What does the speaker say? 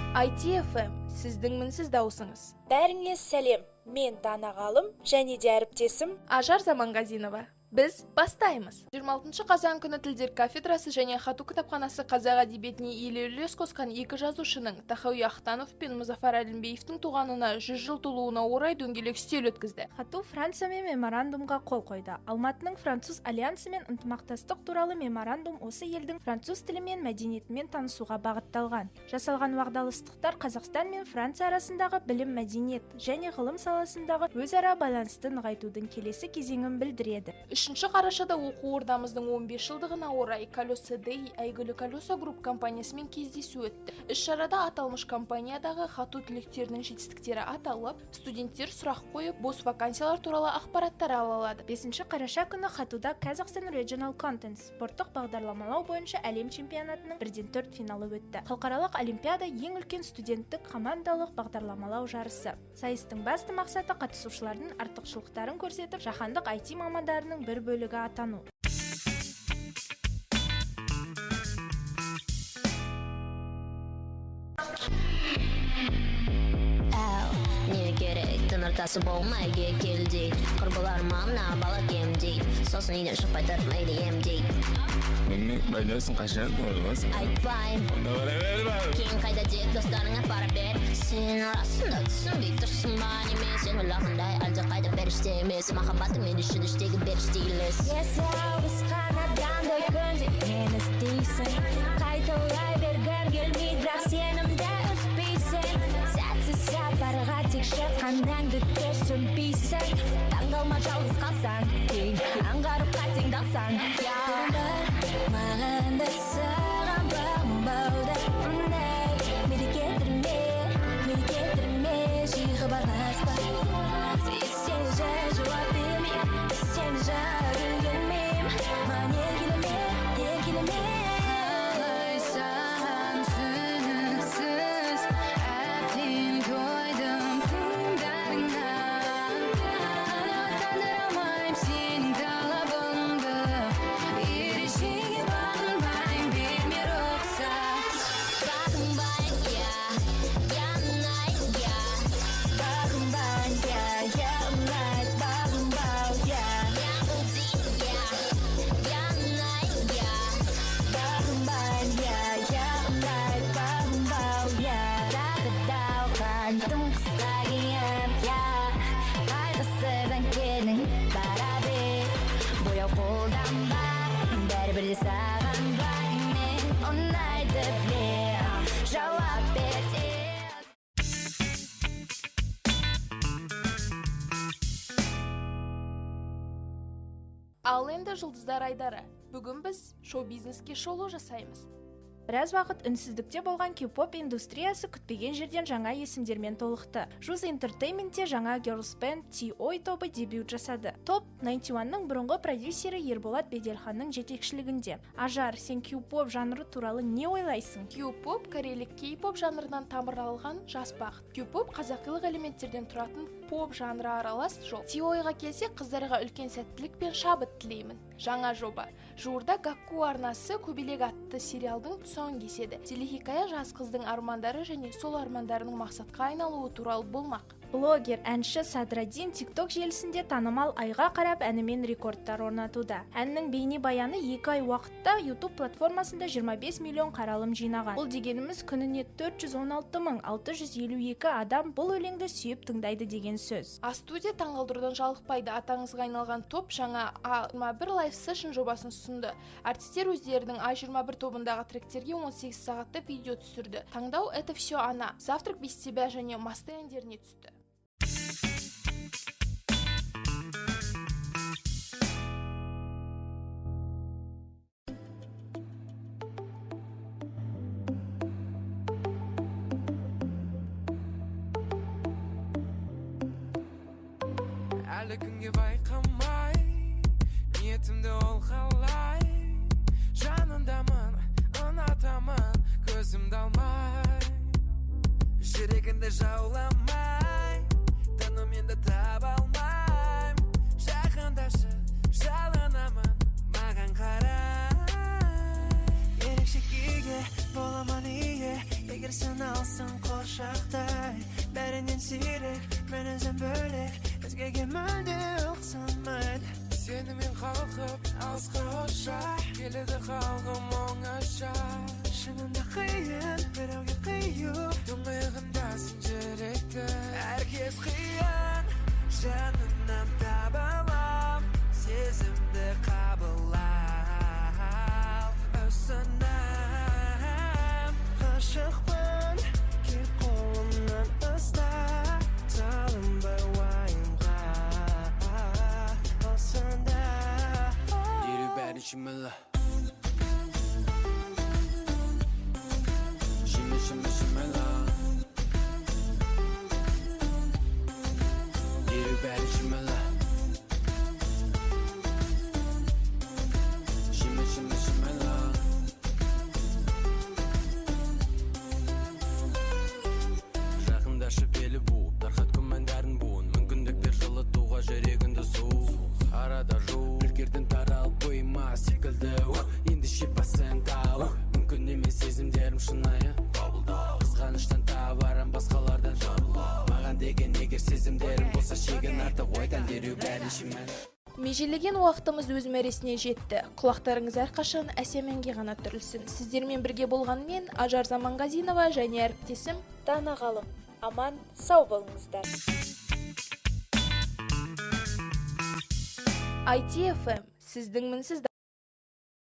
ITFM, сіздің мінсіз дауысыңыз. Бәріңе сәлем. Мен Дана Ғалым және де әріптесім Ажар Заманғазинова. Біз бастаймыз. 26 қазан күні тілдер кафедрасы және ХАТУ кітапханасы қазақ әдебиетіне елеулі үлес қосқан екі жазушының, Тахауи Ахтанов пен Мұзафар Әлімбиевтің туғанына 100 жыл толуына орай дөңгелек үстел өткізді. ХАТУ Франциямен меморандумға қол қойды. Алматының француз альянсымен ынтымақтастық туралы меморандум осы елдің француз тілі мен мәдениетімен танысуға бағытталған. Жасалған уағдаластықтар Қазақстан мен Франция арасындағы білім, мәдениет және ғылым саласындағы өзара байланысты нығайтудың келесі кезеңін білдіреді. 3 қарашада оқу ордамыздың 15 жылдығына орай Колеса Дэй әйгілі Колеса Групп компаниясымен кездесу өтті. Іс-шарада аталмыш компаниядағы ХАТУ түлектерінің жетістіктері аталып, студенттер сұрақ қойып, бос вакансиялар туралы ақпараттар ала алады. 5 қараша күні ХАТУда Kazakhstan Regional Content спорттық бағдарламалау бойынша әлем чемпионатының бірден төрт финалы өтті. Халықаралық олимпиада ең үлкен студенттік командалық бағдарламалау жарысы. Сайыстың басты мақсаты қатысушылардың артықшылықтарын көрсетіп, жаһандық IT мамандарының бір бөлігі атану. Әу, не керек, түн ортасы болмай кел дейді. Құрбыларым мына бала кем дейді. Сосын үйден шықпай тұрып миды емдейді. Мен қайдасың, қашан ораласың? Айтпайм. Онда бара бер, бар. Кейін қайда деп достарыңа пара бер. Сен расында түсінбей тұрсың ба, неме? Сен ойлағандай әлдеқайда періште емес. Махаббатың мен үшін іштегі періште елес. Есі ауысқан адамдай күнде мені іздейсің. Қайталай бергім келмейді, бірақ сенімді үзбейсің. Сәтсіз сапарға тек шыққаныңды түсінбейсің. Таңғалма жалғыз қалсаң, кейін аңғарып қатеңді алсаң. Маған да, саған бағынбау да ұнайды. Мені кетірме, мені кетірме, жиі хабарласпа. Сен жай жауап бермеймін, сен жай үлгермеймін. Маған еркелеме, еркелеме. Қалай саған түсініксіз, әбден тойдым тыңдарыңа. Қанағаттандыра алмаймын сенің талабыңды. Ережеге бағынбаймын, берме рұқсат. Бағынбайын, я, я ұнайды, я. Бағынбай, я, я ұнайды, бағынбау, я. Я ұлдим, я, я ұнайды, я. Бағынбай, я, я ұнайды, бағынбау, я. Тағы дауқан, тым қысқа киім, я. Қайғысыздан келдің, бара бер. Бояу қолданба, бәрібір де саған былай мен ұнайды білем. Жауап бер тез. Ал енді жұлдыздар айдары. Бүгін біз шоу-бизнеске шолу жасаймыз. Біраз уақыт үнсіздікте болған K-pop индустриясы күтпеген жерден жаңа есімдермен толықты. Juz Entertainmentте жаңа girls band T.O. тобы дебют жасады. Топ 91-ның бұрынғы продюсері Ерболат Беделханның жетекшілігінде. Ажар, сен K-pop жанры туралы не ойлайсың? Q-pop корейлік K-pop жанрынан тамыр алған жас бағыт. Q-pop қазақилық элементтерден тұратын поп жанры аралас жол. T.O.-ға келсек, қыздарға үлкен сәттілік пен шабыт тілеймін. Жаңа жоба. Жуырда Гакку арнасы Көбелек атты сериалдың тұсауын кеседі. Телехикая жас қыздың армандары және сол армандарының мақсатқа айналуы туралы болмақ. Блогер, әнші Садраддин TikTok желісінде танымал «Айға қарап» әнімен рекордтар орнатуда. Әннің бейнебаяны 2 ай уақытта YouTube платформасында 25 миллион қаралым жинаған. Бұл дегеніміз күніне 416 мың 652 адам бұл өлеңді сүйіп тыңдайды деген сөз. А студия таңғалдырудан жалықпайды. Аты аңызға айналған топ жаңа А21 Live Session жобасын ұсынды. Әртістер өздерінің А21 тобындағы тректерге 18 сағатта видео түсірді. Таңдау «Это все она», «Завтрак без тебя» және «Мосты» әндеріне түсті. Әлі күнге байқамай ниетімді, ол қалай жанындамын, ұнатамын көзімді алмай, жүрегіңді жауламай тынымменді таба алмаймын. Жақындашы, жалынамын, маған қара. Ерекше күйге боламын ие, егер сен алсаң. Бәрінен сирек, мінезім бөлек, өзгеге мүлде ұқсамайды. Сенімен қалқып, алысқа ұша, келеді қалғым оңаша. Шынында қиын, біреуге қию, тұңғиығындасың жүректі. Әркез қиын, жанынан табалам, сезімді қабыл ал, ұсынам. Ғашықпын, кел қолымнан ұста, салынбай уайымға, осында. Дереу бәрін шимила. Шимі, шимі, шимила. Дереу бәрін шимила. Шимі, шимі, шимила. Жақындашы, белі буып, тарқат күмәндарын буын. Мүмкіндік бер жылытуға жүрегіңді суық. Арада жу, үлгердің таралып бойыма секілді. Ендеше басын тау. Мүмкін емес сезімдерім шынайы. Қызғаныштан табарым басқалардан. Маған деген егер сезімдерім болса, шегін артық ойдан дереу бәрін шимін. Межелеген уақытымыз өз мәресіне жетті. Құлақтарыңыз әрқашан әсем әнге ғана түрілсін. Сіздермен бірге болған мен, Ажар Заманғазинова, және әріптесім Дана Ғалым. Аман, сау болыңыздар. ITFM сіздің мінсіз